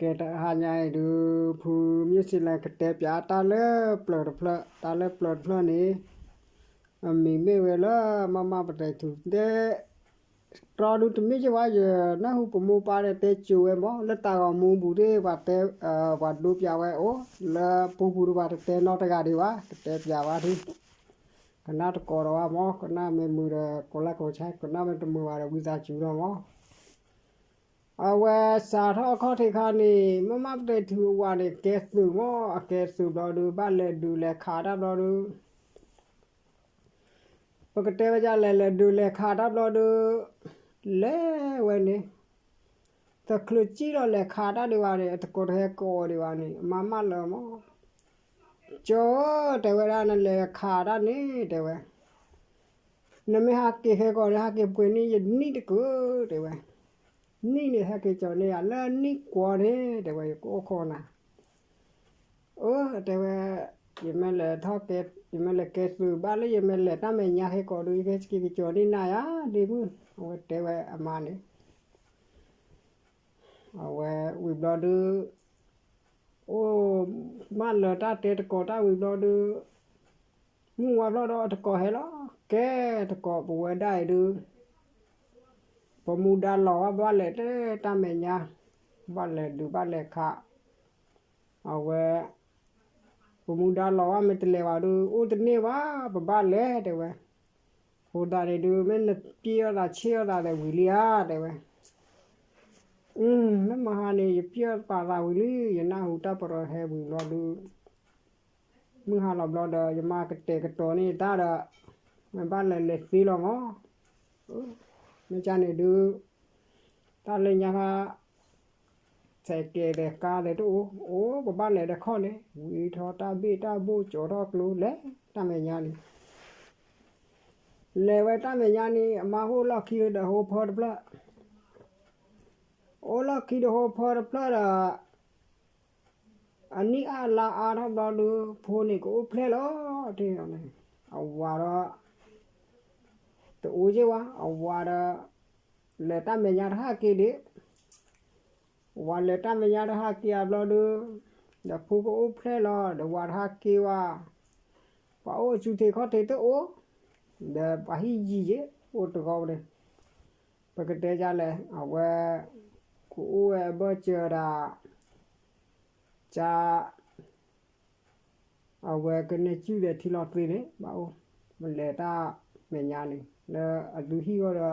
ကဲတဟါညါအံၤဒုး ဖုမုၢ်စံလၢကတဲပၠးတၢ်လၢပျၢၤတဖျၢၣ်, တၢ်လၢပျၢၤတဖျၢၣ်န့ၣ် အမံၤမ့ၢ်ဝဲလၢ မးမးပတဲထူတဲ တြီဒုးတမ့ၢ်က့ၤဝဲ ယနၢ်ဟူပမိၢ်ပၢ်ဒီးတဲစိၤဝဲမး လၢတၢ်ဂီၤမူပူၤသ့ၣ် ပှၤတဲ ပှၤဒိပၠးဝဲအိၣ် လၢပူၤပူၤဒီး ပှၤတတဲနီတဂၤဒံးဘၣ် ကတဲပၠးဝဲဒၣ် ကနၣ်တကိးဒီးဝဲမး ကနၣ်မ့ၢ်မုာ်ဒီး ကိးလၢကိးဆါ ကနၣ်မ့ၢ်တမုာ်ဘၣ်ဒီး ဝံသးစူၤဒီးမး အဝဲစးထီၣ်အခီၣ်ထံးခါန့ၣ် မးမးပတဲထူအဝၤန့ၣ် ကဲသုးမး အကဲသုးဘျီဒုး ဘၣ်လဲၤဒုးလဲၤခးတၢ်ဘျီဒုး ပကတဲဝဲဒ်လဲၣ် လဲၤဒုးလဲၤခးတၢ်ဘျီဒုး လဲၤဝဲန့ၣ် တချုးစံၣ်လီၤလဲၤခးတၢ်ဒံးဘၣ်န့ၣ် အတကိးတဟဲကိးအီၤဒံးဘၣ်န့ၣ် အမါမၢလၢၤမး ကၠီဧၢ တဲဝဲဒၣ် နလဲၤခးတၢ်န့ၣ် တဲဝဲ နမ့ၢ်ဟးက့ၤခဲကီးန့ၣ် ဟဲက့ၤပှ့ၤန့ၢ်ယနံၣ်တကုာ် တဲဝဲ နံၣ်န့ၣ် ဟဲက့ၤကၠီၤန့ၢ်ယၤလၢနံၣ်ကွီၢ်န့ၣ် တဲဝဲ ယကအိၣ်ခိးနၤ အၢ တဲဝဲ ယမ့ၢ်လဲၤထီၣ်ကဲ ယမ့ၢ်လဲၤကဲသုးဘၣ်လၢယမ့ၢ်လဲၤတၢ်မဲာ်ညါခဲကီးဒုး ယကဲက့ၤကၠီၤန့ၢ်နၤယၤ ဒ့မုၣ် အဝဲတဲဝဲအမါန့ၣ် အဝဲဝံၤဘျီဒုး အိၣ် မၢလၢၤတၢ်တဲတကိးတၢ်ဝံၤဘျီဒုး မုၢ်ဝါဖျီၣ်ဒီးအတကိးဟဲလီၤ ကဲတကိးပဝဲဒၣ်အံၤဒုး ပမူဒါလီၤဝဲ ဘၣ်လဲၤတဲတၢ်မဲာ်ညါ ဘၣ်လဲၤဒုးဘၣ်လဲၤခး အဝဲ ပမူဒါလီၤဝဲ မ့ၢ်တလဲၤဘၣ်ဒုး အိၣ်တန့ၢ်ဘၣ် ပဘၣ်လဲၤ တဲဝဲ အဃိသတးန့ၣ်ဒုး မ့ၢ်နပျံၤအီၣ်သးဆ့ၣ်အီၣ်သးဒီးဝံၤလံဧါ တဲဝဲ မ့ၢ်မဟါန့ၣ် ယပျံၤအီၣ်ပာ်သးဝံၤလံ ယနၢ်ဟူတၢ်ပရီဟဲဝံၤဘျီဒုး မုၢ်ဟါလီၤဘျီဒီး ယမါကတဲာ်ကတီၤန့ၢ်ယတၢ်ဒီး မ့ၢ်ဘၣ်လဲၤလဲၤသ့လီၤမး မ့ၢ်ကန့ၣ်ဒုး တၢ်လၢညါခါ စဲးကဲးဒီးကါဒီးတအိၣ် အိၣ်ပဘၣ်လဲၤဒီးခီၣ်န့ၣ် ဝံထီၣ်တၢ်ဘ့ၣ်တၢ်ဘိၣ် ကၠီၤထီၣ်ကျိ လဲၤတၢ်မဲာ်ညါန့ၣ် လဲၤဝဲတၢ်မဲာ်ညါန့ၣ် အမါဟိၣ်လီၢ်ခံဒီးဟိဖၢတဖျၢၣ် အိၣ်လီၢ်ခံဒီးဟိဖၢတဖျၢၣ်ဒီး အနံၣ်အါလါအါထီၣ်ဘျီဒုး ဖိန့ၣ်ကအိၣ်ဖျဲၣ်လီၤ တ့ၢ်န့ၣ် အဝၤဒီး တအိၣ်က့ၤဝဲ အဝၤဒီး လဲၤတၢ်မဲာ်ညါတဟးက့ၤဒံး ဝၤလဲၤတၢ်မဲာ်ညါတဟးက့ၤအဘျီဒုး ဒီးဖိကအိၣ်ဖျဲၣ်လီၤ ဒီးဝၤတဟးက့ၤဝဲ ပှၤအိၣ်အစုထံးခီၣ်ထံးတအိၣ် ဒီးပှၤဟံၣ်ယံၤယံၤ အိၣ်တဂီၢ်န့ၣ် ပကတဲဒ်လဲၣ် အဝဲ ကအိၣ်ဝဲအဘၢၣ်စၢၤဒီး က အဝဲကန့ၢ်စုၣ်ဒီးထံလီၤသ့န့ၣ် ဘၣ်အိၣ် မ့ၢ်လဲၤတၢ်မဲာ်ညါန့ၣ် လၢအဒုးဟံၣ်ဂီၢ်ဒီး ပှၤ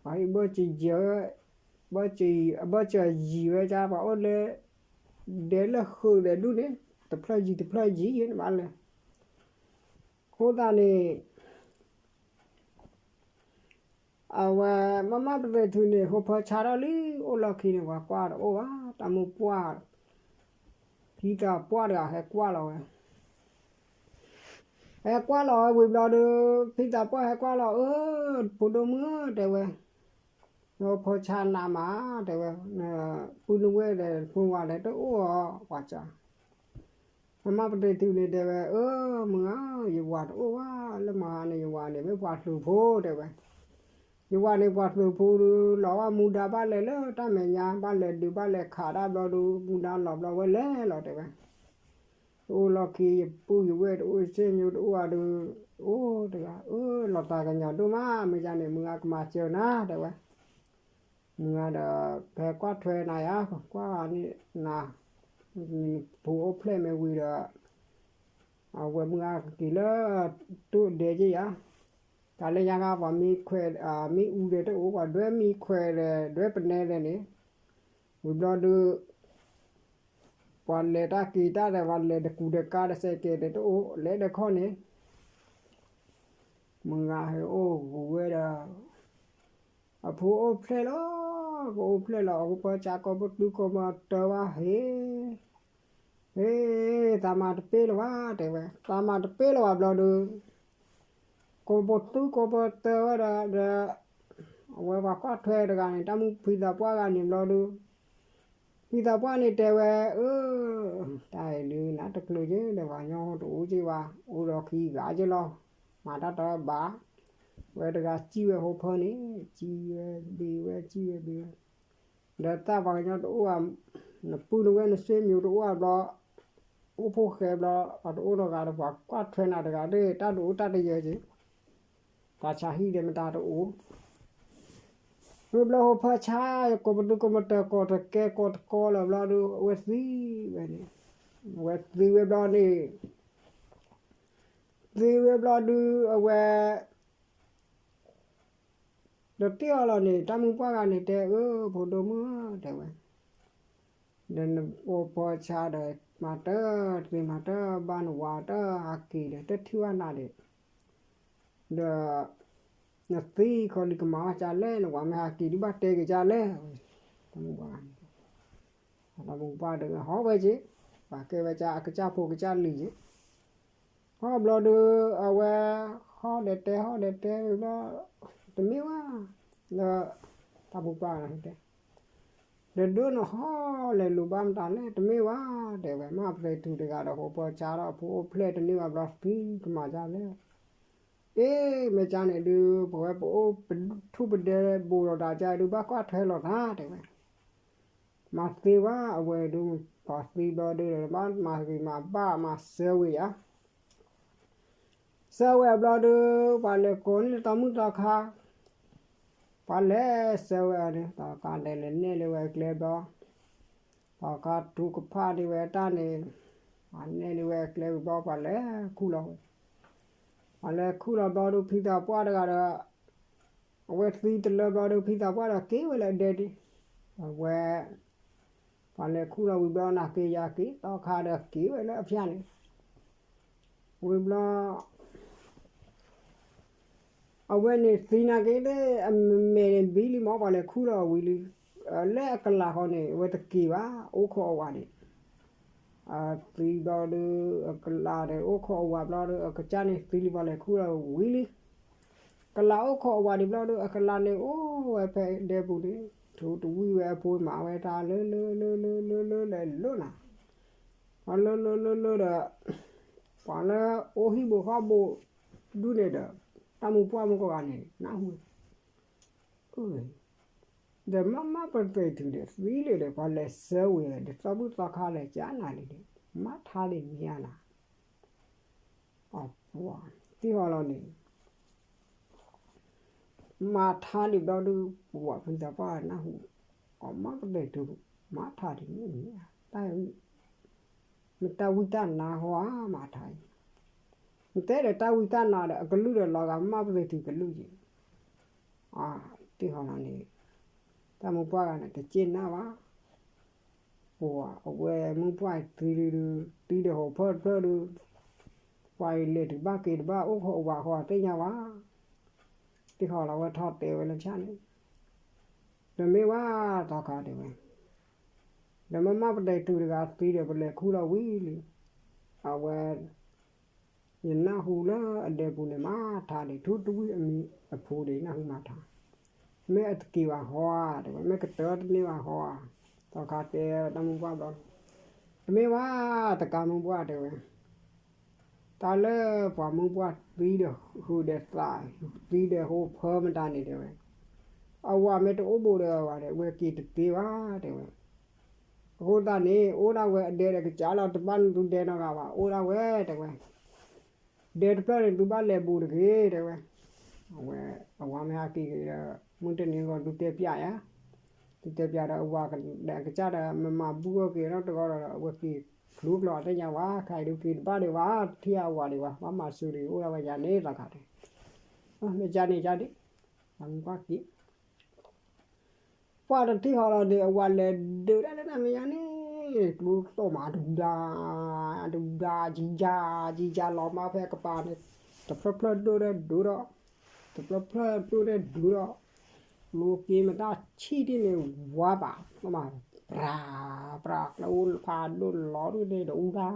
ဟံၣ်ဘၢၣ်စၢၤယံၤဝဲ ဘၢၣ်စၢၤအံၤအဘၢၣ်စၢၤယံၤဝဲက ပှၤအိၣ်လၢ ဒဲလၢဃုာ်ဒီးဒူၣ်န့ၣ် တဖျၢၣ်ယံၤတဖျၢၣ်ယံၤန့ၣ်ဘၣ်လဲၣ် အဃိသတးန့ၣ် အဝဲ မးမးပတဲထူန့ၣ် ဟိဖၢဆါထီၣ်လံ အိၣ်လီၢ်ခံန့ၣ် ပှၤကွၢ်တအိၣ်ဘၣ် တၢ်မူပှၢ် ဖံသးပှၢ်တဂၤဟဲကွၢ်လီၤဝဲ ဟဲကွၢ်လီၤဝဲဝံၤဘျီဒီး ဖံသးပှၢ်ဟဲကွၢ်လီၤ အၢ ဖိဒိၣ်မုၣ်ဧၢ တဲဝဲ ဟိဖၢဆါနးမး တဲဝဲ ပုၢ်နဝဲၢ်ဒီးဖိဝၤဒီးတအိၣ်အီၤ ပှၤစၢ် မးမးပတဲထူန့ၣ်တဲဝဲ အၢ မုၢ်ဧၢ ယဝၤတအိၣ်ဘၣ် လၢမဟါန့ၣ် ယဝၤန့ၣ် မ့ၢ်ပှၤသုးဖိ တဲဝဲ ယဝၤန့ၣ်ပှၤသုးဖိဒုး လီၤဝဲမူဒါဘၣ်လဲၤလၢတၢ်မဲာ်ညါ ဘၣ်လဲၤဒုးဘၣ်လဲၤခးတၢ်ဘျီဒုး မူဒါလီၤဘျီဝဲလဲၤလီၤတဲဝဲ တအိၣ်လီၢ်ခံ ယပုၢ်ယဝဲၢ်တအိၣ် ယစ့ညိတအိၣ်ဘၣ်ဒုး အိၣ်တဂၤ အၢ လီၤတၢ်ကညီၤဒိၣ်မး မ့ၢ်ဒ်န့ၣ် မုၢ်ဂၤကမၤစၢၤနၤ တဲဝဲ မုၢ်ဂၤဒီး ဖဲကွၢ်ထွဲနၤယါ ကွၢ်န့ၣ်နၤ ဖိအိၣ်ဖျဲၣ်မ့ၢ်ဝံၤဒီး အဝဲမုၢ်ဂၤကက့ၤလၢ တိၢ်ဒဲက့ယါ တၢ်လၢညါခါပှၤမံခွဲး မံအူဒီးတအိၣ် ပှၤဒွဲမံခွဲးဒီး ဒွဲပနဲဒီးန့ၣ် ဝံၤဘျီဒုး ပှၤလဲၤတၢ်က့ၤတၢ်ဒီး ပှၤလဲၤတကူၤဒီးကါဒီးစဲးကဲးဒီးတအိၣ် လဲၤဒီးခီၣ်န့ၣ် မုၢ်ဂၤဟဲအိၣ်ဂူၤဝဲဒီး အဖိအိၣ်ဖျဲၣ်လီၤ ကအိၣ်ဖျဲၣ်လီၤ အဖိပၢဆါကိးပသူကိးပတၢဘၣ်ဟ့ၣ် ဟ့ၣ် သးမၤတပ့ၢ်လၢၤဘၣ် တဲဝဲ သးမၤတပ့ၢ်လၢၤဘၣ်ဘျီဒုး ကိးပသူကိးပတၢဝဲဒီး ဒီး အဝဲပှၤကွၢ်ထွဲတဂၤန့ၣ် တၢ်မုၢ်ဖံသးပှၢ်ဂၤန့ၣ်ဘျီဒုး ဖံသးပှၢ်န့ၣ်တဲဝဲ အၢ တၢ်အံၤဒုး နတကျၢၤက့ၤဒီး ပှၤကညီတအိၣ်က့ၤဘၣ် အိၣ်ဒီးခံဂၤက့ၤလီၤ မၤတၢ်တဘၣ် ဝဲတဂၤစံၣ်ဝဲဟိဖၢန့ၣ် စံၣ်ဝဲဘ့ဝဲ စံၣ်ဝဲဘ့ဝဲ ဒီးတၢ်ပှၤကညီတအိၣ်ဘၣ် နပုၢ်နဝဲၢ်နဆွေမျိုးတအိၣ်ဘျီ, အိၣ်ဖိၣ်ဃဲဘျီ, အတအိၣ်နီတဂၤဒီး ပှၤကွၢ်ထွဲနၤတဂၤဒီး တၢ်တအိၣ်တၢ်တယၢၤက့ၤ, ပှၤဆါဟံၣ်ဒီးမတၤတအိၣ်, ဝံၤဘျီဟိဖၢဆါ ကိးပသူကိးမတၤ ကိးတကဲကိးတကီလၢာ်ဘျီဒီး အဝဲသံဝဲန့ၣ်, အဝဲသံဝဲဘျီန့ၣ် သံဝဲဘျီဒုး အဝဲ ဒီးတ့ၢ်အီၤလီၤန့ၣ် တၢ်မုၢ်ပှၢ်ဂၤန့ၣ်တဲ အၢ ဖိဒိၣ်မုၣ်ဧၢ တဲဝဲ, ဒီးနအိၣ်ဖီဆါဒီး မၤတၢ်သ့မၤတၢ်ဘၣ် နဝၤတၢ်ဟးက့ၤဒီး တထံၣ်ဘၣ်နၤဒီး, ဒီး နသံခီလံကမၤအီၣ်ကလဲၣ် နဝၤမ့ၢ်ဟးက့ၤဒုးဘၣ်တဲက့ၤကလဲၣ်, တၢ်မုၢ်ပှၢ်ဂၤန့ၣ်, တၢ်မုၢ်ပှၢ်ဒီးဟီၣ်ဝဲက့ၤ, ပှၤကဲဝဲကၢ်အကစၢ်ဖိကစၢ်လံၤက့ၤ ဟီၣ်ဘျီဒီး အဝဲ ဟီၣ်ဒီးတဲ ဟီၣ်ဒီးတဲဝံၤဘျီ, တမ့ၢ်ဝဲ, လၢ တၢ်မုၢ်ပှၢ်ဂၤန့ၣ်တဲ, ဒီးဒိၣ်နဟီၣ်လဲၤလိၤဘၣ်မတၤလဲၣ် တမ့ၢ်ဝဲ, တဲဝဲ မ့ၢ်ပသ့ၣ်ထူၣ်တဂၤဒီး ဟိဖၢဆါဒီး အဖိအိၣ်ဖျဲၣ်တန့ၢ်ဘၣ်ဘျီ သံကမၤဒ်လဲၣ်, အ့ မ့ၢ်ကန့ၣ်ဒုး ပဝဲပအိၣ်ပထူၣ်ပဒဲဘူးလိာ်သးကဒုး ဘၣ်ကွၢ်ထွဲလိာ်သး တဲဝဲ မၤသ့ဝဲ အဝဲဒုး ပှၤသံဘျီဒုး ဘၣ်မၤဂ့ၤမၤဘၣ်မၤစၢၤဝဲယၤ, စၢၤဝဲဘျီဒုး ပှၤလဲၤကိးန့ၢ်သီမုၣ်သီခါ, ပှၤလဲၤစၢၤဝဲအီၤန့ၣ် သီခါလဲၤလဲၤနဲၣ်လၢဝဲအကျဲဘျီ, သီခါထူကဖၣ်န့ၢ်ဝဲတၢ်န့ၣ်, ပှၤနဲၣ်န့ၢ်ဝဲအကျဲဝံၤဘျီ ပှၤလဲၤခူၣ်လီၤဝဲ, ပှၤလဲၤခူၣ်လီၤဘျီဒုး ဖံသးပှၢ်တဂၤဒီး အဝဲသံတလၢဘျီဒီး ဖံသးပှၢ်ဒီးက့ၤဝဲလၢအဒဲဒံး, အဝဲ ပှၤလဲၤခူၣ်လီၤဝံၤဘျီ နၤက့ၤယၤက့ၤ သီခါဒီးက့ၤဝဲလၢအဖၠၣ်န့ၣ်, ဝံၤဘျီ အဝဲန့ၣ်သံနၤက့ၤလၢအမဲာ်န့ၣ်ဘံလံမး ပှၤလဲၤခူၣ်လီၤဝံၤလံ, လၢအကလးဃီန့ၣ် အဝဲတက့ၤဘၣ် အိၣ်ခိးအဝၤန့ၣ်, အသံဘျီဒီး အကလးန့ၣ် အိၣ်ခိးအဝၤဘျီဒီး အကစၢ်န့ၣ်သံလံ ပှၤလဲၤခူၣ်လီၤဝံၤလံ, ကလးအိၣ်ခိးအဝၤဒံးဘျီဒီး အကလးန့ၣ်အိၣ်ဝဲဖဲဒဲပူၤန့ၣ် ထူတဝံၣ်ဝဲအဖိမၤဝဲတၢ်လၢလၢလၢလၢလၢလၢလဲၤလိၣ်နၤ, ပှၤလၢလၢလၢလၢဒီး ပှၤလၢအိၣ်ဟံၣ်ဘူးဃီဘူးဒူၣ်န့ၣ်ဒီး တၢ်မုၢ်ပှၢ်မုၢ်ကီၢ်ဂၤန့ၣ် နၢ်ဟူ ဒီးမ့ၢ်မ့ၢ်ပသ့ၣ်ထူၣ်ဒီးသံလံဒီး ပှၤလဲၤစၢၤဝဲဒီး သီဘူၣ်သီခါလဲၤကၠါနၤလံဒီး မၤထါဒံးမ့ၢ်ဧါနၤ, အပှၤ တံၢ်ဟီလီၤန့ၣ် မၤထါဒံးဘျီဒုး ပှၤဖံသးပှၢ်နၢ်ဟူ, အမ့ၢ်ပသ့ၣ်ထူၣ် မၤထါဒံးမ့ၢ်ဧါ, တၢ် မ့ၢ်တၢ်ဝံတၢ်နါဟီဧါ မၤထါအံၤ, နတဲဒီးတၢ်ဝံတၢ်နါဒီး အကလုၢ်ဒီးလီၤဂာ် မ့ၢ်ပသ့ၣ်ထူၣ်ကလုၢ်က့ၤ, တံၢ်ဟီလီၤန့ၣ် တၢ်မုၢ်ပှၢ်ဂၤန့ၣ် တစ့ၢ်နၢ်ဘၣ်, ပှၤအဝဲမုၢ်ပှၢ်သံဒုး သံဒီးဟီၣ်ဖျၢၣ်တဖျၢၣ်ဒုး ပှၤအံၤလဲၤတဘၣ်က့ၤတဘၣ် အိၣ်ခိးအဝၤဃီသ့ၣ်ညါဝဲ, တံၢ်ဟီလီၤဝဲထီၣ်တဲဝဲလၢဖၠၣ်န့ၣ်, ဒီးမ့ၢ်ဝဲသီခါတဲဝဲ, ဒီးမ့ၢ်မ့ၢ်ပသ့ၣ်ထူၣ်တဂၤသံဒီး ပလဲၤခူၣ်လီၤဝံၤလံ, အဝဲ ယနၢ်ဟူလၢအဒဲပူၤန့ၣ် မၤထါဒံး ထူတဝံၣ်အမံၤအဖိဒီး ယနၢ်ဟူမၤထါ, မ့ၢ်အတက့ၤဘၣ်ဟီဧါ တဲဝဲ, မ့ၢ်ကတၢၢ်တန့ၢ်ဘၣ်ဟီဧါ, သီခါတဲတၢ်မုၢ်ပှၢ်ဘျီ, တမ့ၢ်ဝဲတကးမုၢ်ပှၢ်တဲဝဲ, တၢ်လၢပှၤမုၢ်ပှၢ်သံဒီးဟုးဒီးသး, သံဒီးဟိဖၢမတၤန့ၣ်တဲဝဲ, အဝၤမ့ၢ်တအိၣ်ဘူးဒီးအဝၤဒီး အဝဲက့ၤတသ့ဘၣ်တဲဝဲ, အဃိသတးန့ၣ် အိၣ်ဒၣ်ဝဲအဒဲဒီးကစၢ်လီၤ တဘၣ်နသူဒဲနီတဂၤဘၣ် အိၣ်ဒၣ်ဝဲတဲဝဲ, ဒဲတဖျၢၣ်န့ၣ် သုဘၣ်လဲၤဘူးတဂ့ၤတဲဝဲ, အဝဲ အဝၤမ့ၢ်ဟဲက့ၤဒီး မုၢ်တနံၤအဂီၢ် သုတဲပျးယၤ, သုတဲပျးဒီးအဝၤဒီးအကစၢ်ဒီး မမၤဘူၣ်အီၣ်က့ၤနီတဂီၢ်ဒီး အဝဲက့ၤကျိၤကျိၤအသ့ၣ်ညါဝဲ, ခဲအံၤဒုးက့ၤတဘၣ်ဒံးဝဲ, ထံၣ်အဝၤဒံးဝဲ, ဘၣ်မၤစၢၤဒံး အိၣ်ဒၣ်ဝဲယၤန့ၣ်သီခါတဲ, မ့ၢ်ကန့ၣ်ယၤဒံး, မုၢ်ပှၢ်က့ၤ ပှၢ်တထံၣ်ဟီလီၤန့ၣ် အဝၤလဲၤဒုးဒၣ်လၢတၢ်မဲာ်ညါန့ၣ် ကျိသီၣ်မး ဒူဒါ ဒူဒါ ကံကၤ ကံကၤလီၤမၢ်ဖဲကပၤန့ၣ် တဖျၢၣ်ဖျၢၣ်ဒိၣ်ဒဲဒုးဒီး တဖျၢၣ်ဖျၢၣ်ဒိၣ်ဒဲဒုးဒီး ကျိက့ၤမတၢ်ဆံၣ်ဒ်န့ၣ် ဝါပာ် မး ပြၤ ပြၤ ကျိဖးဒိၣ်လီၤဒ်န့ၣ် ဒူဒါ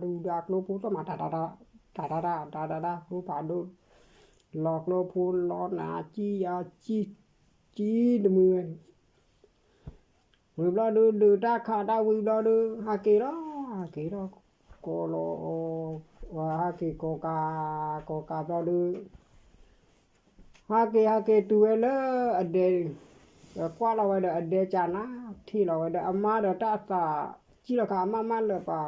ဒူဒါ ကျိဖိသီၣ်မး တၢ်တၢ်တၢ် တၢ်တၢ်တၢ် တၢ်တၢ်တၢ် ကျိဖးဒိၣ် လီၤကျိဖိလီၤနၤ ကံယၤကံ ကံတမှံၤဝဲန့ၣ် ဝံၤဘျီဒုး ဒုးတၢ်ခးတၢ်ဝံၤဘျီဒုး ဟးက့ၤလီၤ ဟးက့ၤလီၤ ကိးလီၤ ဟးက့ၤကိးကး ကိးကးဘျီဒုး ဟးက့ၤ ဟးက့ၤတုၤဝဲလၢအဒဲ ကွၢ်လီၤဝဲဒီးအဒဲကနၣ်, ထံၣ်လီၤဝဲဒီးအမါဒီးတၢ်အသး, ကံၣ်လီၤခါအမါမၢလၢာ်ပၤ,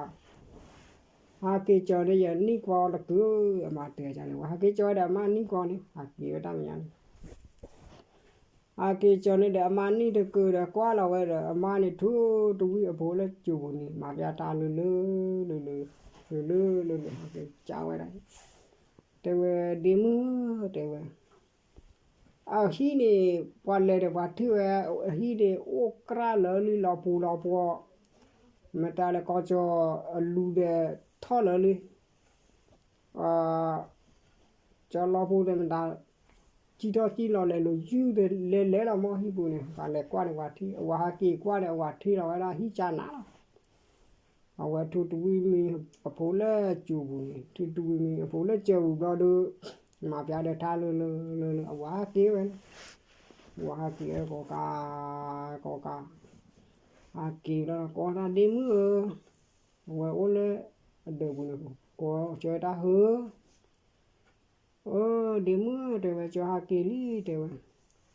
ဟးက့ၤကၠီၤန့ၣ် ယနံၣ်ကွီတကုာ်, အမါတဲန့ၣ် ဝဲဟးက့ၤကၠီၤဝဲဒီးအမါနံၣ်ကွီန့ၣ် ဟးက့ၤဝဲတၢ်မဲာ်ညါန့ၣ် ဟးက့ၤကၠီၤန့ၣ်ဒီးအမါနံၣ်တကုာ်ဒီးကွၢ်လီၤဝဲဒီး အမါန့ၣ်ထူတဝံၣ်အဖိလၢကၠိၤပူၤန့ၣ် မၤပျါတၢ်လၢလၢလၢလၢ, လၢလၢလၢလၢ ဟးက့ၤကၠီၤဝဲဒၣ်, တဲဝဲ ဒ့မုၣ်ဧၢ တဲဝဲ, အဟံၣ်န့ၣ် ပှၤလဲၤဒီးပှၤထံၣ်ဝဲ, အဟံၣ်န့ၣ် အိၣ်ကြၢးလၢလံလီၤပူၤလီၤပှီၤ, မတၤလဲၣ်ကီၢ်ကၠီၤအလူၤဒီးထီၣ်လၢလံ ကၠီၤလီၤပူၤဒီးမတၤ, စံၣ်ထီၣ်စံၣ်လီၤလဲၤလိာ်ယုၢ်ဒီးလဲၤလဲၤလီၤမ့ၢ်ဟံၣ်ပူၤန့ၣ် ပှၤလဲၤကွၢ်န့ၣ်ပှၤထံၣ်, အဝၤဟးက့ၤကွၢ်န့ၣ် အဝၤထံၣ်လီၤဝဲဒၣ်ဟံၣ်ကနၣ်လီၤ. အဝဲထူတဝံၣ်မံၤအဖိလၢကၠိၤပူၤန့ၣ်, ထူတဝံၣ်မံၤအဖိလၢကၠိၤပူၤဘျီဒီး မၤပျါဒီးထါလၢလၢလၢလၢ အဝၤဟးက့ၤဝဲန့ၣ်, အဝၤဟးက့ၤဝဲကိးကး, ကိးကး, ဟးက့ၤလီၤကိးတၢ်ဒ့မုၣ်ဧၢ, အဝဲအိၣ်လၢအဒၢးပူၤန့ၣ် ကိးကၠီၤတၢ်ဟၢ အၢ ဒ့မုၣ် တဲဝဲ ကၠီၤဟးက့ၤလံ တဲဝဲ, အၢ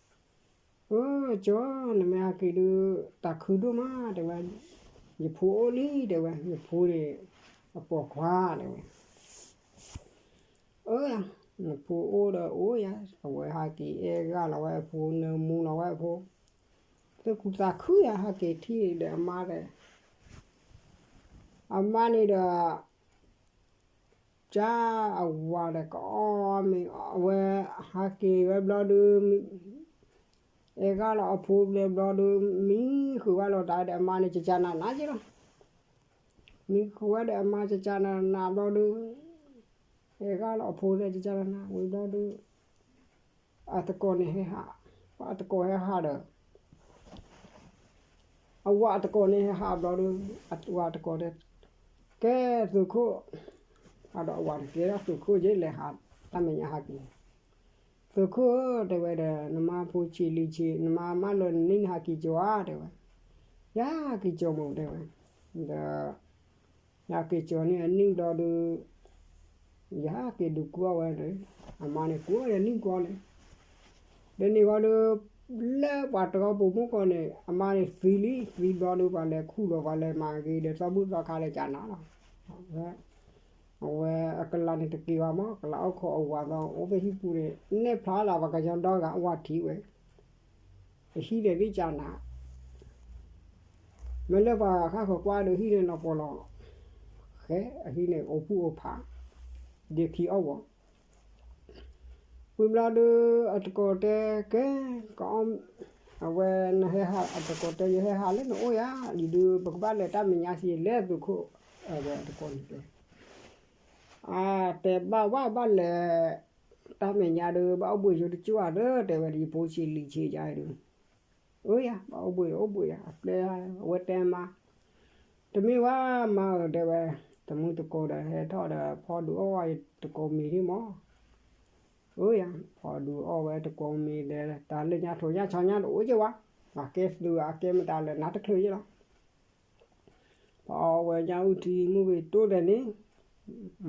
ကၠီၤ နမ့ၢ်ဟးက့ၤဒုး သးခုဒိၣ်မး တဲဝဲ, ယဖိအိၣ်လံ တဲဝဲ, ယဖိန့ၣ် အပိာ်ခွါ တဲဝဲ, အၢ နဖိအိၣ်ဒီးအိၣ်ယၤ, အဝဲဟးက့ၤအဲၣ်ဂၢ်လီၤဝဲအဖိ နၢမူလီၤဝဲအဖိ, သးခုသးခုယၤ ဟးက့ၤထံၣ်ဒီးအမါဒီး အမါန့ၣ်ဒီး ကၠါအဝၤဒီးကအီၣ်မ့ၤ အဝဲဟးက့ၤဝဲဘျီဒုး အဲၣ်ဂၢ်လီၤအဖိဘျဲဘျီဒုး မံဃုာ်ဝဲလီၤတၢ်ဒီးအမါန့ၣ် ကကနးနးက့လီၤ. မံဃုာ်ဝဲဒီးအမါ ကကနးနးဘျီဒုး အဲၣ်ဂၢ်လီၤအဖိဒီး ကကနးနးဝံၤဘျီဒုး အသကိးန့ၣ်ဟဲဟး, ပှၤအသကိးဟဲဟးဒီး အဝၤအသကိးန့ၣ်ဟဲဟးဘျီဒီး အဝၤအသကိးတဲ ကဲသုးခိၣ်, ဒီးအဝၤန့ၣ်ကဲသုးခိၣ်က့ လဲၤဟးတၢ်မဲာ်ညါဟးက့ၤ, သုးခိၣ်ဧၢ တဲဝဲဒီး နမါဖိဆံးလံဆံး နမါမၢလၢနနံၣ်နဟးက့ၤကၠီၤဧါ တဲဝဲ, ယဟးက့ၤကၠီၤမုၢ် တဲဝဲ, ဒီး ယဟးက့ၤကၠီၤန့ၣ်အနံၣ်ဘျီဒီး ယဟးက့ၤဒုးကွၢ်ဝဲန့ၣ်, အမါန့ၣ်ကွၢ်ဝဲဒီးနံၣ်ကွီန့ၣ်, ဒီးန့ၣ်ဃီဒီး လၢပှၤတဂီၢ်ပိာ်မုၣ်ဃီန့ၣ် အမါန့ၣ်သံလံ, သံဘျီဒီး ပှၤလဲၤခူၣ်ဒီး ပှၤလဲၤမၤဂ့ၤဒီး သီဘူၣ်သီခါလဲၤကနးလီၤ. အဝဲအကလၤန့ၣ်တက့ၤဘၣ်မး, ကလၤအိၣ်ခိးအဝၤဒီး အိၣ်ဖဲဟံၣ်ပူၤန့ၣ် နဲၣ်ဖျါလီၤ ပှၤကညီဒီဂၤအဝၤထံၣ်ဝဲ အဟံၣ်န့ၣ်ဒ်ကနး မ့ၢ်လၢပှၤဃၣ်ဃီၤကွၢ်ဒီးဟံၣ်န့ၣ်နီၢ်ပီၢ်လီၤ, ဃဲအဟံၣ်န့ၣ်အိၣ်ဖှိၣ်အိၣ်ဖး, ဒ့ခံအီၣ်ဝီၤ, ဝံၤဘျီဒီး အသကိးတဲ ကဲ ကအီၣ်, အဝဲနဟဲဟး အသကိးတဲ ယဟဲဟးလၢနအိၣ်ယၤ ဒ်ဒုး ပကဘၣ်လဲၤတၢ်မဲာ်ညါစံးလဲၣ်သုးခိၣ်, အဝဲအသကိးန့ၣ်တဲ အတဲဘၣ်ဝဲဘၣ်လဲၤ တၢ်မဲာ်ညါဒီး ဘၣ်အိၣ်ဘှံးယိတကၠိၣ်ဧါဒီး တဲဝဲဒ်ယဖိဆံးလံဆံးယါဒီး, အၢယၤ ဘၣ်အိၣ်ဘှံးအိၣ်ဘှံးယၤ အပျဲၢ် အဝဲတဲမါ, တမ့ၢ်ဝဲမါဧၢ တဲဝဲ, တမုၢ်သကိးဒီးဟဲထီၣ်ဒီး ဖီဒုးအီၣ်ဝဲသကိးမ့ၤဒံးမး, အၢယၤ ဖီဒုးအီၣ်ဝဲသကိးမ့ၤဒီး တၢ်လၢညါထိးညါဆီညါတအိၣ်က့ၤဝဲ, အကဲသုးအကဲမတၤလၢနါတချုးယ့ၣ်လီၤ ပအီၣ်ဝဲညၣ်အုၣ်ထံမုၢ်ဂ့ၤတိၢ်ဒီးန့ၣ်,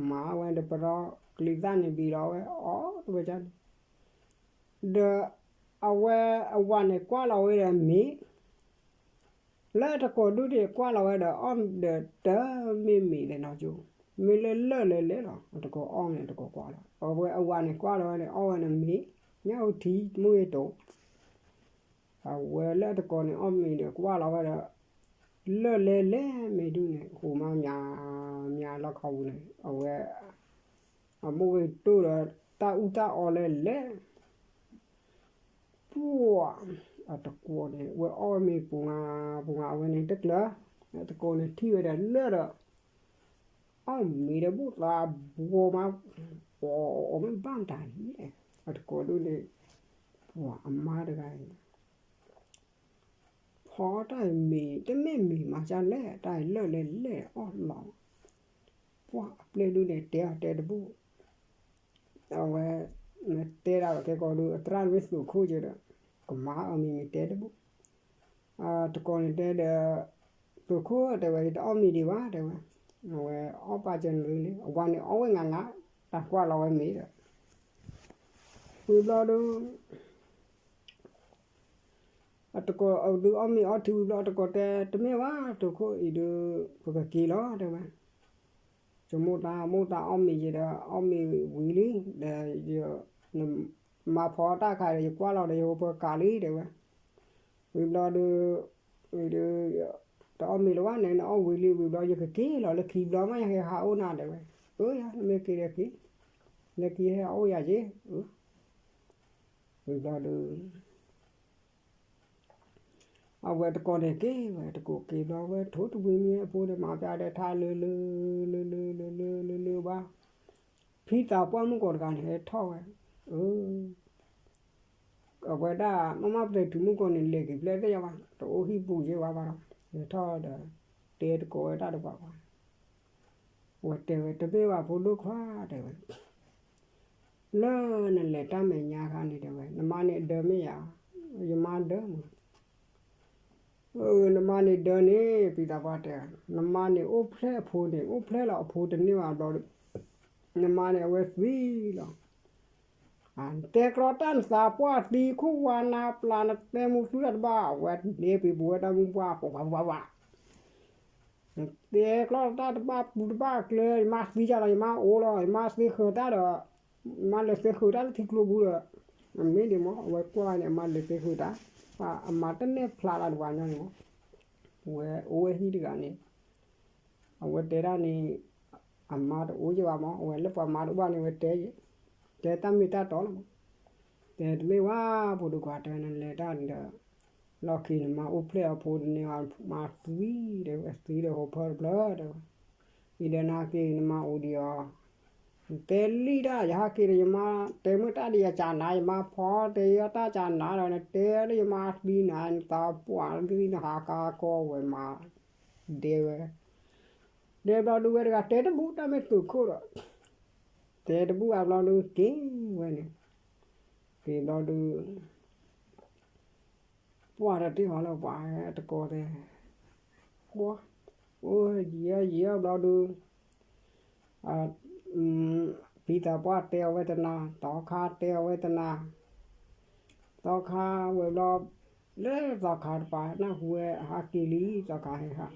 မၤဝဲဒီးပဒီ ကျံသၣ်န့ၣ်ဘံလီၤဝဲ အီၣ်ဝဲန့ၣ်, ဒီးအဝဲအဝၤန့ၣ်ကွၢ်လီၤဝဲဒီးမ့ၤ, လၢအတကိးဒူၣ်န့ၣ် ကွၢ်လီၤဝဲဒီးအီၣ်ဒီးတမ့ၢ်မ့ၤလဲၣ်နီၤကၠိ, မ့ၢ်လၢလၢၢ်လဲၣ်လဲၣ်လီၤ အတကိးအီၣ်န့ၣ် အတကိးကွၢ်လီၤ အဝဲအဝၤန့ၣ်ကွၢ်လီၤဝဲန့ၣ် အီၣ်ဝဲန့ၣ်မ့ၤ, ညၣ်အုၣ်ထံမုၢ်ဂ့ၤတိၢ် အဝဲလၢအတကိးန့ၣ် အီၣ်မ့ၤဒီးကွၢ်လီၤဝဲဒီး လၢၢ်လဲၣ်လဲၣ်မ့ၢ်ဒုးန့ၣ် ဟူးမးမး မးလီၢ်ခီပူၤန့ၣ် အဝဲ အမိၢ်ဂ့ၤတိၢ်ဒီး တၢ်အူတၢ်အီလဲၣ်လဲၣ် ပှၤ အတကိးန့ၣ် ဝဲအီၣ်မ့ၤပူၤငါ ပူၤငါ အဝဲန့ၣ်တကျၢၤ အတကိးန့ၣ်ထံၣ်ဝဲဒီးလၢၢ်ဒီး အီၣ်မ့ၤဒီးဘူၣ်သးဘှီမး အီၣ်အီၣ်မ့ၢ်ဘၣ်မတၤန့ၣ် အတကိးဒိၣ်န့ၣ် ပှၤအမါတဂၤအံၤ ဖီတၢ်အံၤမ့ၤ တမ့ၢ်မ့ၤမၤစၢ်လဲၣ် တၢ်အံၤလၢၢ်လဲၣ်လဲၣ်အီၣ်လီၤ ပှၤအပျဲၢ်ဒုးန့ၣ် တဲအီၤတဲတဘူၣ် အဝဲ နတဲဒၣ်ကဲကီးဒုး အသရၣ်မ့ၢ်သုးခိၣ်က့ဒီး ကမၤအီၤမ့ၤမ့ၢ်တဲတဘူၣ် တကိးန့ၣ်တဲဒီး သုးခိၣ်တဲဝဲ ယတအီၣ်မ့ၤဒံးဘၣ်တဲဝဲ အဝဲအီၣ်ပာ်စၢၤနုၤန့ၣ် အဝၤန့ၣ်အီၣ်ဝဲငါငါ တၢ်ကွၢ်လီၤဝဲမ့ၤဒီး ဝံၤဘျီဒုး အတကိးဒုးအီၣ်မ့ၤအီထံဝံၤဘျီ အတကိးတဲ တမ့ၢ်ဘၣ် တိာ်ခိၣ်အံၤဒုး ပကက့ၤလီၤ တဲဝဲ. ယမိၢ်တၢ် မိၢ်တၢ်အီၣ်မ့ၤယဲဒီး အီၣ်မ့ၤဝံၤလံ ဒီး မၤဖီတၢ်ခါဒီး ယကွၢ်လီၤဒီး ယဟိပကးလံ တဲဝဲ. ဝံၤဘျီဒုး ဒုး တအီၣ်မ့ၤလၢၤဘၣ်န့ၣ် နအီၣ်ဝံၤလံဝံၤဘျီ ယကက့ၤလီၤလၢခံဘျီမး ယဟဲဟးအိၣ်နၤ တဲဝဲ. အၢ ယၤ နမ့ၢ်က့ၤဒီးက့ၤ လၢခံဟဲအိၣ်ယၤက့ၤ ဝံၤဘျီဒုး အဝဲတကိးန့ၣ်က့ၤဝဲ တကိးက့ၤဘျီဝဲ ထိၣ်တဝံၤမ့ၢ်အဖိန့ၣ် မၤပျါဒီးထါလၢလၢ လၢလၢ လၢလၢ လၢလၢဘၣ်. ဖံသးပှၢ်မုၣ်ကီးတဂၤန့ၣ် ဟဲထီၣ်ဝဲ အဝဲဒၣ် မ့မ့ၢ်ပသ့ၣ်ထူမုၣ်ကီးန့ၣ် လဲၤက့ၤဖျဲၣ်သ့ၣ်ညါဘၣ် တအိၣ်ဟံၣ်ပူၤယ့ၢ်ဝဲဘၣ်ဒီး ဟဲထီၣ်ဒီး တဲတကိးဝဲတၢ်တပၤပၤ အဝဲတဲဝဲ တမ့ၢ်ဘၣ်ဖိဒိၣ်ခွါ တဲဝဲ လၢနလဲၤတၢ်မဲာ်ညါခါန့ၣ် တဲဝဲ နမါန့ၣ်အဒၢမ့ၢ်ယၤ ယမါဒၢမး နမါန့ၣ်ဒၢန့ၣ် ဖံသးပှၢ်တဲ နမါန့ၣ်အိၣ်ဖျဲၣ်အဖိန့ၣ် အိၣ်ဖျဲၣ်လီၤအဖိတန့ၢ်ဘၣ်ဘျီဒီး နမါန့ၣ်အဝဲသံလီၤ. နတဲကျီတၢ်နသးပှၢ်သံခိၣ်ဝါနါပျၢ် နတဲမူသူတၢ်တဘၣ် အဝဲန့ၣ်ပံၤပဝဲတၢ်မုၢ်ပှၢ် ပှၤပှၤပှၤပှၤ နတဲကျီတၢ်တဘၣ်ပူၤတဘၣ်ကျဲ ယမါသံယၤလီၤ ယမါအိၣ်လီၤ ယမါသ့ဃၢၤတၢ်ဒီး ယမါလဲၤသ့ဃၢၤတၢ်လၢထံကျိပူၤဒီး အမ့ၢ်ဒ်မ့ၢ် အဝဲကွၢ်န့ၣ် အမါလဲၤသ့ဃၢၤတၢ် အမါတနဲၣ်ဖျါလၢတပှၤညီန့ၣ်မး ဝဲအိၣ်ဝဲဟံၣ်တဂၤန့ၣ် အဝဲတဲဒၣ်န့ၣ် အမါတအိၣ်ယဲဘၣ်မး အဝဲလၢပှၤမါတအိၣ်ဘၣ်န့ၣ် ဝဲတဲယဲ တဲတၢ်မ့ၢ်တၢ်တီလီၤမး တဲတမ့ၢ်ဝဲ ဖိဒိၣ်ခွါတဲနလဲၤတၢ်န့ၣ်ဒီး လီၢ်ခံနမါအိၣ်ဖျဲၣ်အဖိတန့ၢ်ဘၣ် မါသံ တဲဝဲ သံဒီးဟိးဖၢတဖျၢၣ်တဲဝဲ အံၤဒီးနဟးက့ၤနမါအိၣ်ဒံးအီၤ နတဲလံတၢ် ယဟးက့ၤဒီးယမါတဲမုၢ်တၢ်ဒံးယကနၤ ယမါဖီတဲယတၢ်ကနၤဒီး နတဲလၢယမါသံနၤ နသးပှၢ်လၢနဟးကါကီဝဲမး ဒဲဝဲ ဒဲဘျီဒုးဝဲတဂၤတဲတဘူၣ်တၢ်မ့ၢ်သုးခိၣ်ဒီး တဲတဘူၣ်အဘျီဒုးက့ၤဝဲန့ၣ် က့ၤဘျီဒုး ပှၢ်ဒီးတ့ၢ်ဟီလၢပှၤတကိးတဲ ပှၢ် အိၣ်ယံၤယံၤဘျီဒုး ဖံသးပှၢ်တဲအဝဲတနၤ သီခါတဲအဝဲတနၤ သီခါဝဲဘျီ လၢသီခါတပၤနၢ်ဟူဝဲဟးက့ၤလံ သီခါဟဲဟး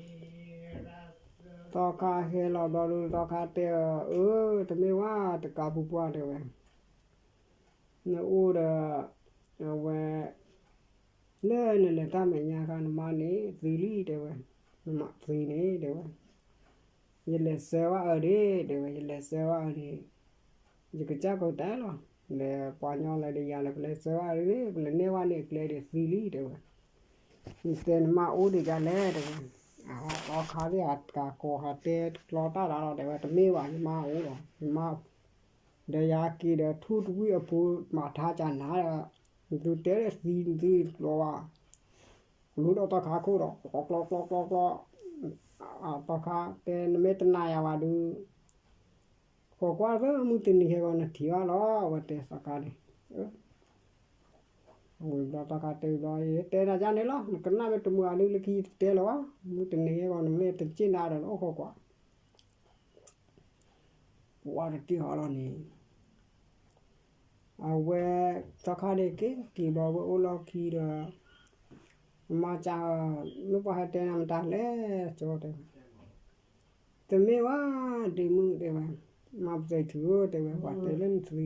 သီခါဟဲလီၤဘျီဒုး သီခါတဲအီၤ အၢ တမ့ၢ်ဝဲ တကးပူၤပှၢ်တဲဝဲ နအိၣ်ဒီး အဝဲ လၢနလဲၤတၢ်မဲာ်ညါခါ နမါန့ၣ်သံလံတဲဝဲ နမါသံန့ၣ်တဲဝဲ ယလဲၤဆှၢဝဲအၢဒ့ၣ်တဲဝဲ ယလဲၤဆှၢဝဲအၢဒ့ၣ် ယကစၢ်ကတဲလီၤ လဲၤပှၤညီလဲၤဒီးယၤလဲၤ ပလဲၤဆှၢဝဲအၢဒ့ၣ် ပလဲၤန့ၢ်ဝဲန့ၣ်အကျဲဒ့ၣ် သံလံတဲဝဲ နတဲနမါအိၣ်ဒံးဒ်လဲၣ်တဲဝဲ အသီခါသ့ၣ် အတကးကိးဟးတဲကျီတၢ်ဒၣ်လီၤတဲဝဲ တမ့ၢ်ဘၣ် ယမါအိၣ်လီၤ ယမါ ဒီးယဟးက့ၤဒီးထူၣ်တဝံၣ်အပူၤ မၤထါကနၤဒီး နသုတဲလၢသံနသုကျီဘၣ် လူၤဒီးသီခါခိၣ်ဒီး ကျီကျီကျီကျီကျီ သီခါတဲနမ့ၢ်တနာ်ယၤဘၣ်ဒုး ဃိးကွၢ်သၢမုၢ်တနံၤဟဲဂီၤနထံၣ်ဘၣ်လီၤ အဝဲတဲသီခါန့ၣ် ဝံၤဘျီသီခါတဲဘျီ ယတဲနၤယါန့ၣ်လီၤ နကနၣ်မ့ၢ်တမုာ်အဒုးလၢခံယတတဲလၢၤဘၣ် မုၢ်တနံၤဟဲဂီၤနမ့ၢ်တစ့ၣ်နၤဒီးနအိၣ်ဃိးကွၢ် ပှၢ်တတ့ၢ်ဟီလီၤန့ၣ် အဝဲ သီခါန့ၣ်က့ၤက့ၤဘျီဝဲအိၣ်လီၢ်ခံဒီး မၤစၢၤ မ့ၢ်ပှၤဟဲတဲနၤမတၤလဲၣ် ကၠီတဲဝဲ တမ့ၢ်ဝဲ ဒ့မုၣ်တဲဝဲ မၤပသဲထူဧၢတဲဝဲ ပှၤတဲလၢနသံ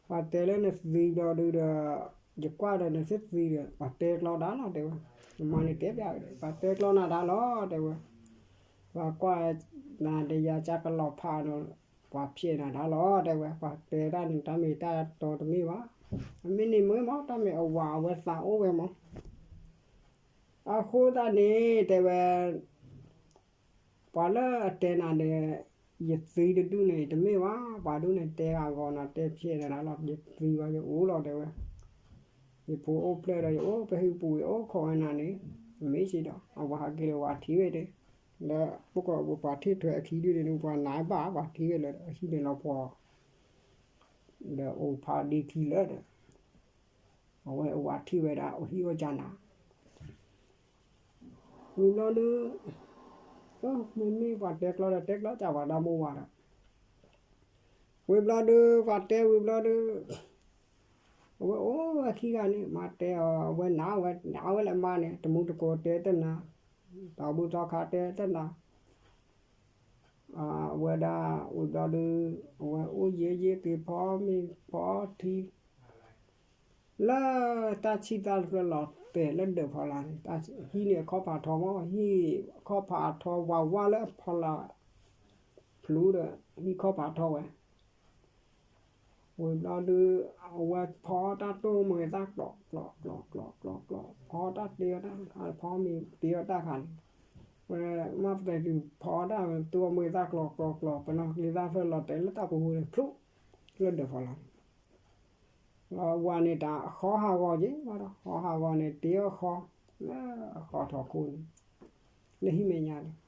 ပှၤတဲလၢနသံဘျီဒုးဒီး ယကွၢ်ဒီးနသ့ၣ်သံဒီး ပှၤတဲကျီဒၣ်လီၤတဲဝဲ နမါန့ၣ်တဲပျးဝဲဒီး ပှၤတဲကျီနၤဒၣ်လီၤတဲဝဲ ပှၤကွၢ်နၤဒီးယၤကၢ်ကလီၤဖးဒီး ပှၤဖျဲးနၤဒၣ်လီၤတဲဝဲ ပှၤတဲတၢ်န့ၣ်တၢ်မ့ၢ်တၢ်တီတမ့ၢ်ဘၣ် အမ့ၢ်န့ၣ်မ့ၢ်မ့ၢ် တၢ်မ့ၢ်အဝၤအဝဲသးအိၣ်ဝဲမ့ၢ် အဃိသတးန့ၣ်တဲဝဲ ပှၤလၢအတဲနၤဒီး ယသံတဒူၣ်န့ၣ် တမ့ၢ်ဘၣ် ပှၤဒူၣ်န့ၣ်တဲဂၤဂီၤနၤ တဲဖျဲးနၤလီၤ ယသံဘၣ်ယအိၣ်လီၤတဲဝဲ ယဖိအိၣ်ဖျဲၣ်ဒီးယအိၣ်ဖဲဟံၣ်ပူၤ ယအိၣ်ခိးဝဲနၤန့ၣ် မ့ၢ်စ့ၢ်ဒီး အဝၤဟးက့ၤဒီးဝၤထံၣ်ဝဲဒီး လၢပကီၢ်ပှၤထံၣ်ထွဲအခံဒုၣ်န့ၣ် ပှၤနၤဘၣ် ပှၤထံၣ်ဝဲလၢအဟံၣ်န့ၣ်လီၤပှီၤ ဒီးအိၣ်ဖးဒ့ခံလၢာ်ဒီး အဝဲအဝၤထံၣ်ဝဲဒၣ် အိၣ်ဟံၣ်အိၣ်ကနၤ ဝံၤဘျီဒုး မ့မ့ၢ်ပှၤတဲကျီဒီးတဲကျီကပှၤဒီမိၢ်ဝၤဒီး ဝံၤဘျီဒုး ပှၤတဲဝံၤဘျီဒုး အဝဲအိၣ်ဝဲခံဂၤန့ၣ် မါတဲအီၤ အဝဲနာ်ဝဲ နာ်ဝဲလၢမါန့ၣ် တမူတကိးတဲတနၤ, ဒီးဘူၣ်သီခါတဲတနၤ, အဝဲဒၣ်ဝံၤဘျီဒုး အဝဲအိၣ်ယဲၢ်ယဲၢ်က့ၤဖီမ့ၤဖီထံ လၢတၢ်ဆံၣ်သၣ်တဖျၢၣ်လီၤတဲာ်လၢဒၢးဖီလာ်န့ၣ်, ဟံၣ်န့ၣ်အခီၣ်ဖးထီမး, ဟံၣ်အခီၣ်ဖးထီဝးဝးလၢအဖီလာ် ဖျူဒီး ဟံၣ်ခီၣ်ဖးထီဝဲ ဝံၤဘျီဒုး အဝဲဖီတၢ်တိၢ်မ့ၤသၣ်ကျီၤကျီၤကျီၤကျီၤကျီၤကျီၤ, ဖီတၢ်တ့အီၣ်တၢ်ခါ ဖီမ့ၤတ့အီၣ်တၢ်ခါန့ၣ်, ဝဲမ့ၢ်ပတဲတုၤဖီတၢ်ဝဲ တိၢ်မ့ၤသၣ်ကျီၤကျီၤကျီၤ ပနီၢ်ကျ့သၣ်ဖျၢၣ်လီၤတဲာ်လၢတၢ်ပူၤဃိန့ၣ် ဖျိလၢဒၢးဖီလာ်န့ၣ် လီၤဝၤန့ၣ် တၢ်ဃီဟးဂီၤက့ၤဝဲဒီး ဃီဟးဂီၤန့ၣ် တ့အီၣ်ဃီ လၢဃီထီၣ်ခိၣ်န့ၣ် လၢဟံၣ်မဲာ်ညါန့ၣ်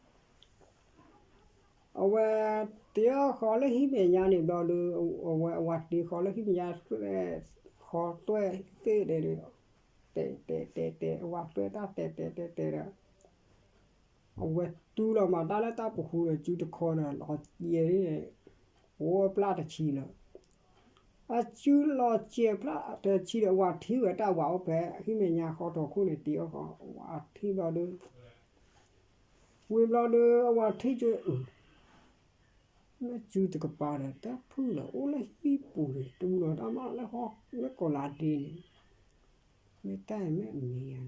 အဝဲတ့အီၣ်ဃီလၢဟံၣ်မဲာ်ညါန့ၣ်ဘျီဒီး အဝဲအဝၤတ့ဃီလၢဟံၣ်မဲာ်ညါ ဃီသွဲၣ်သ့ၣ်ဒဲးဒီး တဲာ်တဲာ်တဲာ်တဲာ် အဝၤသွဲၣ်တၢ်တဲာ်တဲာ်တဲာ်တဲာ်ဒီး အဝဲတူၢ်လီၤမၤတၢ်လၢတၢ်ပူၤဃိဒီး စုတခီဒီး လီၤစဲၤန့ၣ် အိၣ်ပျၢ်တဆံလၢ အစုလီၤစဲၤဖျၢၣ်တဆံဒီး အဝၤထံၣ်ဝဲတၢ်ဝၤအိၣ်ဖဲ ဟံၣ်မဲာ်ညါဃီထီၣ်ခိၣ်န့ၣ် တ့အီၣ်ဃီ အဝၤထံၣ်ဘျီဒီး ဝံၤဘျီဒီး အဝၤထံၣ်ကၠိ မ့ၢ်စုတကပၤဒီး တၢ်ဖုၣ်လီၤ အိၣ်လၢဟံၣ်ပူၤန့ၣ် တူၢ်လီၤတၢ်မးလၢဟီ လၢကီၤလၤဒ့န့ၣ် မ့ၢ်တၢ်အံၤမ့ၢ်အမံၤယၤန့ၣ်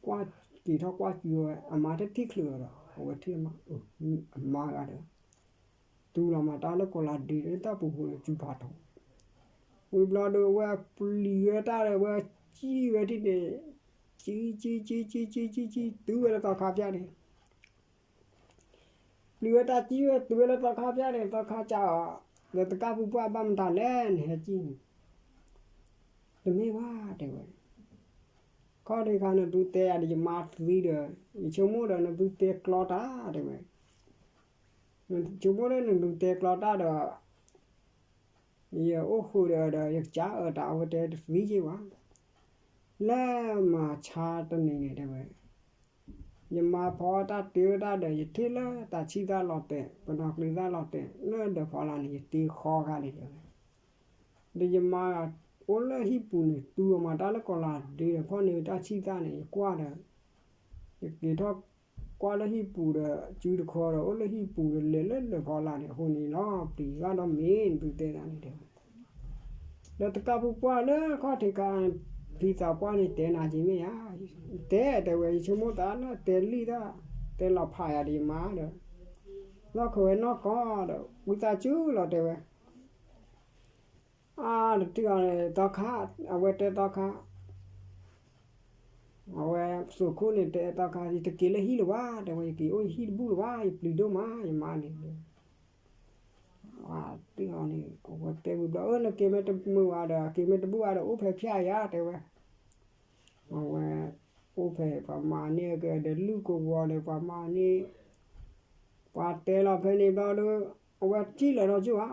ကွၢ်က့ၤထီၣ်ကွၢ်ကၠူဝဲ အမါတထံၣ်ချုးအီၤဒီး အဝဲထံၣ်မး အမါဂၤဒီး တူၢ်လီၤမၤတၢ်လၢကီၤလၤဒ့လၢတၢ်ပူၤဃိဒီး စုဖးထီ ဝံၤဘျီဒီး အဝဲပျံၤဝဲတၢ်ဒီး အဝဲကံၣ်ဝဲဒ်န့ၣ် ကံၣ် ကံၣ် ကံၣ် ကံၣ် ကံၣ် ကံၣ် တုၤဝဲလၢသီခါဖၠၣ်န့ၣ် ပျံၤဝဲတၢ်ကံၣ်ဝဲ တုၤဝဲလၢသီခါဖၠၣ်န့ၣ် သီခါကးအီၤ ဒီးတကၢ်ပူၤပှၢ်ဘၣ်မတၤလဲၣ်န့ၣ် ဟဲကံၣ်န့ၣ် တမ့ၢ်ဘၣ်တဲဝဲ ခီၣ်ထံးခါနသုတဲယၤဒီး ယမါသံဒီး ယဆိကမိၣ်ဒီး နသုတဲကျီတၢ်တဲဝဲ နဆိကမိၣ်လၢနသုတဲကျီတၢ်ဒီး ယအိၣ်ဃုာ်ဒီး ဒီးယကစၢ်အၢတၢ် အဝဲတဲတသံက့ၤဘၣ် လၢမၤဆါတနံၤန့ၣ်တဲဝဲ ယမါဖီတၢ်တ့တၢ်ဒီး ယထံၣ်လၢတၢ်ဆံၣ်သၣ်လီၤတဲာ် ပနီၢ်ကျ့သၣ်လီၤတဲာ် လၢဒၢးဖီလာ်န့ၣ် ယတ့ဃီခါန့ၣ်တဲဝဲ ဒီးယမါအိၣ်လၢဟံၣ်ပူၤန့ၣ် တူၢ်အီၤမၤတၢ်လၢကီၤလၤဒ့ဒီး ဖီၣ်န့ၢ်တၢ်ဆံၣ်သၣ်န့ၣ် ယကွၢ်ဒီး ယက့ၤထီၣ်ကွၢ်လၢဟံၣ်ပူၤဒီး စုတခီဒီး အိၣ်လၢဟံၣ်ပူၤဒီး လဲၤလၢလၢၢ်ဖီလာ်န့ၣ် အဃိန့ၣ်လီၤ ပျံၤဘၣ်ဒီးမ့ၢ်နသုတဲဒၣ်န့ၣ်တဲဝဲ ဒီးတကၢ်ပူၤပှၢ်လၢခီၣ်ထံးခါ ဖံသးပှၢ်န့ၣ်တဲနၤက့ၤမ့ၢ်ဧါ တဲတဲဝဲ ယဆိကမိၣ်သးလၢတဲလံတၢ် တဲလီၤဖးယၤဒီးယမါဒီး လီၢ်ခၢဝဲနီၢ်ကီၢ်ဒီး ဝံသးစူၤလီၤတဲဝဲ အါတထံၣ်အီၤန့ၣ် သီခါ အဝဲတဲသီခါ အဝဲသုးခိၣ်န့ၣ်တဲသီခါ ယတက့ၤလၢဟံၣ်လၢၤဘၣ် တဲဝဲ ယက့ၤအိၣ်ယဟံၣ်တဘူၣ်လၢၤဘၣ် ယပျံၤဒိၣ်မး ယမါန့ၣ် အါတထံၣ်အီၤန့ၣ် အဝဲတဲဝံၤဘျီ အၢ နက့ၤမ့ၢ်တမုာ်ဘၣ်ဒီး က့ၤမ့ၢ်တဘူၣ်ဘၣ်ဒီး အိၣ်ဖဲဖၠၣ်ယၤ တဲဝဲ အဝဲ အိၣ်ဖဲ ပှၤမၤန့ၢ်ကဒီးလုၢ်ကဝီၤဒီး ပှၤမၤန့ၢ် ပှၤတဲလီၤဖဲန့ၣ်ဘျီဒီး အဝဲထံၣ်လီၤဒီးကၠိဧါ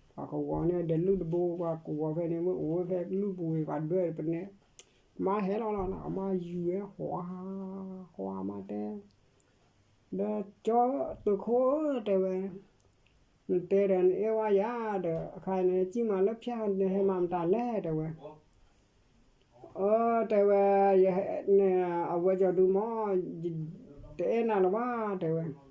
ပှၤကဝီၤန့ၢ်ဒီးလုၢ်တဘိ ပှၤကဝီၤဖဲန့ၣ် မ့ၢ်အိၣ်ဝဲဖဲလုၢ်ပူၤဝံၤ ပှၤဒွဲၣ်ပနဲ မါဟဲလီၤလီၤ အမါယုၤဝဲ ဟွါ ဟွါမါတဲ ဒီးကၠီသုးခိၣ်ဧၢ တဲဝဲ နတဲဒီးနအဲၣ်ဝဲယၤဒီး အခါန့ၣ် ကံၣ်မးလၢဖၠၣ် နဟဲမၤမတၤလဲၣ် တဲဝဲ အၢ တဲဝဲ အဝဲကၠီဒုမီၢ် တအဲၣ်နၤလၢၤဘၣ် တဲဝဲ ဒီး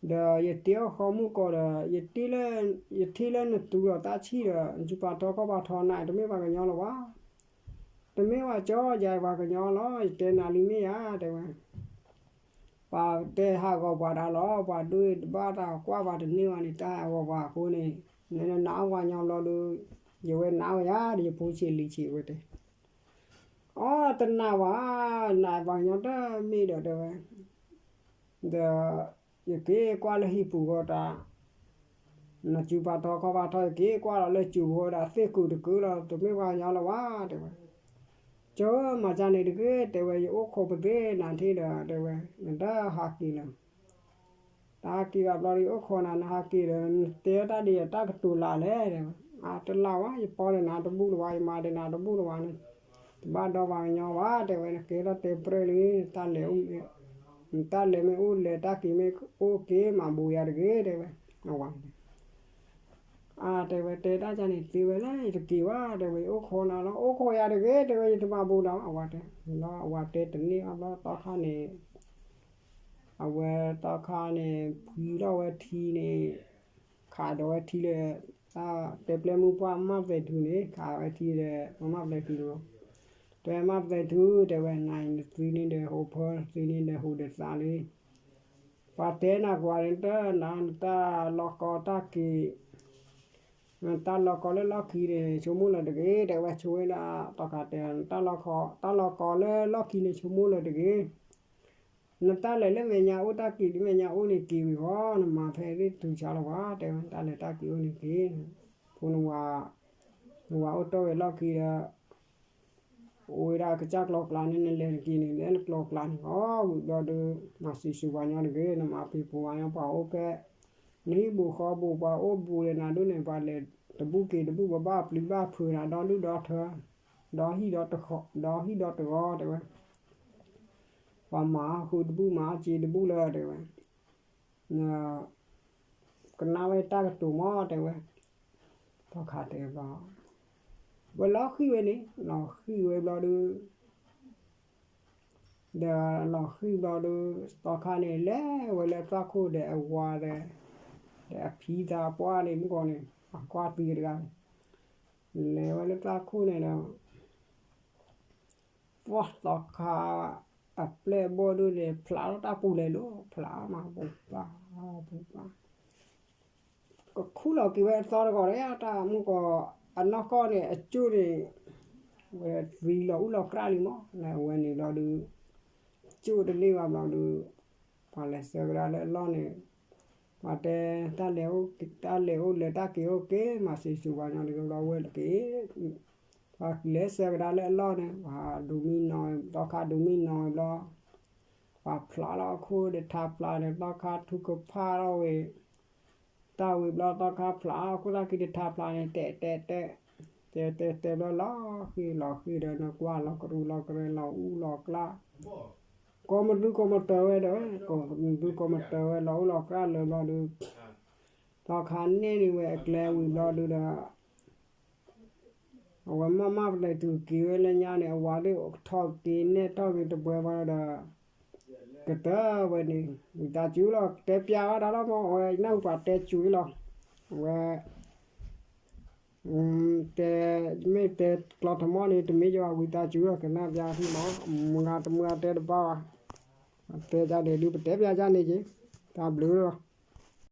ယတ့အီၣ်ဃီမုၢ်ကီးဒီး ယထံၣ်လၢနတူၢ်လီၤတၢ်ဆံၣ်ဒီး နစုပာ်ထီခီၣ်ပာ်ထီနၤ တမ့ၢ်ပှၤကညီလၢၤဘၣ် တမ့ၢ်ဝဲကၠီယၤပှၤကညီလီၤ ယတဲနၤလံမ့ၢ်ဧါ တဲဝဲ ပှၤတဲဟးဂီၤပှၤဒၣ်လီၤ ပှၤဒိၣ်တဘၣ်တၢ်ကွၢ်ပှၤတန့ၢ်ဘၣ်န့ၣ် တၢ်ဟးဂီၤပှၤအဃိန့ၣ် နနနာ်ပှၤကညီဘျီဒီး ယဝဲနာ်ဝဲယၤဒီး ယဖိဆံးလံၤဆံးဝဲတဲ အီ တနာ်ဘၣ် နာ်ပှၤကညီတမ့ၢ်ဒီးတဲဝဲ ဒီး ယက့ၤကွၢ်လၢဟံၣ်ပူၤဂီၢ်တၢ် နစုပာ်ထီခီၣ်ပာ်ထီ ယက့ၤကွၢ်လီၤလၢစုပူၤဂီၢ်ဒၣ် သ့ၣ်ကူးတကူးလီၤ တမ့ၢ်ပှၤကညီလၢၤဘၣ် တဲဝဲ ကၠီဧၢ မၤကၢန့ၣ်တဂ့ၤ တဲဝဲ ယအိၣ်ခိးပသ့ၣ်နၤထံၣ်ဒီး တဲဝဲ နတဟးက့ၤလၢၤ တဟးက့ၤဘၣ်ဘျီဒီး ယအိၣ်ခိးနၤ နဟးက့ၤဒီး နတဲတၢ်ဒ်ယတၢ်ကတိၤလၢ်လဲၣ် တဲဝဲ အါတလၢ်ဝဲ ယပီၢ်ဒီးနၤတဘူၣ်လၢၤဘၣ် ယမါဒီးနၤတဘူၣ်လၢၤဘၣ်န့ၣ် တဘၣ်ဒီးပှၤကညီဘၣ် တဲဝဲ နကဲထီၣ်တဲပြဲၢ်လံ နတၢ်လဲၤအိၣ် နတၢ်လဲၤမ့ၢ်အိၣ်လဲၤ တၢ်က့ၤမ့ၢ်အိၣ်က့ၤ မၤဘူးယၤတဂ့ၤ တဲဝဲ အဝၤန့ၣ် အါ တဲဝဲ တဲတၢ်ကန့ၣ်သ့ဝဲလဲၣ် ယတက့ၤဘၣ် တဲဝဲ ယအိၣ်ခိးနၤလီၤ အိၣ်ခိးယၤတဂ့ၤ တဲဝဲ ယတမၤဘူးဒီး အဝၤတဲ လီၤ အဝၤတဲတန့ၢ်အဘျီ သီခါန့ၣ် အဝဲသီခါန့ၣ် ဖှံထီၣ်ဝဲထံန့ၣ် ခးဒီးဝဲထံလၢ တၢ်တဲပျဲမုၢ်ပှၢ်မၢ်သဲးထူန့ၣ် ခးဝဲထံဒီး မၢ်သဲးထူန့ၣ် တဲမၢ်သဲးထူ တဲဝဲ နၤအံၤနသံန့ၣ်ဒီး ဟိးဖၢသံန့ၣ်ဒီး ဟူးဒီးသးလံ ပှၤတဲနၤကွၢ်န့ၣ် တၢ်နၤ နတၢ်လီၢ်ကီတၢ်က့ၤ နတၢ်လီၢ်ကီလၢလီၢ်ခံန့ၣ် ဆိကမိၣ်လၢၤတဂ့ၤ တဲဝဲ ဆိဝဲဒၣ် သီခါတဲ နတၢ်လီၢ်ကီ တၢ်လီၢ်ကီလၢလီၢ်ခံန့ၣ် ဆိကမိၣ်လၢၤတဂ့ၤ နတၢ်လဲၤလၢမဲာ်ညါအိၣ် တၢ်က့ၤလၢမဲာ်ညါအိၣ်န့ၣ်က့ၤဝံၤဃီ နမၤဖဲသ့ၣ်တုၤဆါလီၤဝဲ တဲဝဲ တၢ်လဲၤတၢ်က့ၤအိၣ်န့ၣ်က့ၤ ဖိနဝၤ နဝၤအိၣ်တီၢ်ဝဲလီၢ်ခံဒီး အိၣ်ဝဲဒၣ်ကစၢ်ကျီကျါန့ၣ် နလဲၤတက့ၤန့ၣ် လဲၤလၢကျီကျါန့ၣ် အီ ဝံၤဘျီဒီး မၤစံးဆူၣ်ပှၤညီတဂ့ၤ နမၤဖံးပူၤပှၤညီပှၤအိၣ်ဖဲ နဟံၣ်ဘူးဃီဘူး ပှၤအိၣ်ဘူးဒီးနၤဒိၣ်န့ၣ် ပှၤလဲၤတဘူၣ်က့ၤတဘူၣ် ပဘၣ်ပျံၤဘၣ်ဖုးနၤ ဒီဒူၣ်ဒီထၢ ဒီဟံၣ်ဒီတဂီၤ ဒီဟံၣ်ဒီတဂီၤ တဲဝဲ ပှၤမၤဃုာ်တဘူၣ် မၤအီၣ်စ့တဘူၣ်လၢ တဲဝဲ ကနၣ်ဝဲတၢ်ကတိၤမး တဲဝဲ သီခါတဲဘျီ ဝဲလီၤဃံၣ်ဝဲန့ၣ် လီၤဃံၣ်ဝဲဘျီဒီး ဒီးလီၤဃံၣ်ဘျီဒီး သီခါန့ၣ် လဲၤဝဲလၢသီခိၣ်ဒီးအဝၤဒီး ဒီးအဖံသးပှၢ်န့ၣ် မုၢ်ကီၢ်န့ၣ် အကွၢ်သံတဂၤန့ၣ် လဲၤဝဲလၢသီခိၣ်န့ၣ်ဒီး ပှၢ်သီခါ အပျဲၢ်ဘီၣ်ဒိၣ်န့ၣ် ဖျးထီၣ်တၢ်ပူၤလဲၤလီၤ ဖျးမး ပူၤပၢ် ပူၤပၢ် ကခူၣ်လီၤက့ၤဝဲအသီတဂီၤဒီး တၢ်မုၢ်ကီၢ် အနီၢ်ကီၢ်န့ၣ် အကၠိၣ်န့ၣ် ဝဲသံလီၤအူလီၤကြၢ်လံမး လၢအဝဲန့ၣ်ဘျီဒီး ကၠိၣ်တန့ၢ်ဘၣ်ဘျီဒီး ပှၤလဲၤဆှၢကဒါလၢအလီၢ်န့ၣ် ပှၤတဲ တၢ်လဲၤအိၣ် တၢ်လဲၤအိၣ်လၢတၢ်က့ၤအိၣ်က့ၤ မၤစံးဆူၣ်ပှၤညီန့ၣ် ကဘျီဝဲလၢက့ၤ ပှၤလဲၤဆှၢကဒါလၢအလီၢ်န့ၣ် ပှၤဒိးမံနီၤ သီခါဒိးမံနီၤဘျီ ပှၤဖျးလီၤအခိၣ်တထါဖျါန့ၣ် သီခါထူကဖၣ်ထီၣ်ဝဲ တၢ်ဝံၤဘျီ သီခါဖျါအခိၣ်သၣ်ခံတထါဖျါန့ၣ် တဲတဲတဲ တဲတဲတဲဘျီ လီၤဃံၣ်လီၤဃံၣ်ဒီး နကွၢ်လီၤကရူၢ်လီၤကရၢ လီၤအူလီၤကျၢ် ကိးမံၤဒုကိးမံၤတၢၤဝဲဒီး ကိးမံၤဒုကိးမံၤတၢၤဝဲ လီၤအူလီၤကျၢ်လၢာ်ဘျီဒီး သီခါန့ၢ်န့ၢ်ဝဲအကျဲဝံၤဘျီဒီး အဝဲမၤမၤပလဲၤတုၤက့ၤဝဲလၢညါန့ၣ် အဝၤဒၣ်ထီၣ်က့ၤနဲၣ်ထီၣ်က့ၤတပှဲၤဘၣ်ဒီး ကတၢၢ်ဝဲန့ၣ် ဝံသးစူၤလီၤ တဲပျးဝဲဒၣ်လီၤမး အဝဲနၢ်ဟူပှၤတဲစူၤလီၤ အဝဲ တဲ မ့ၢ်တဲကျီထမီၣ်န့ၣ် တမ့ၢ်ယွၤ ဝံသးစူၤလီၤ ကနၣ်ပျးဖံမး မုၢ်ဂၤတမုၢ်ဂၤတဲတဘၣ်ဘၣ် တဲဒ်န့ၣ်ဒုး ပတဲပျးဒ်န့ၣ်က့ၤ တၢ်ဘျုးလီၤ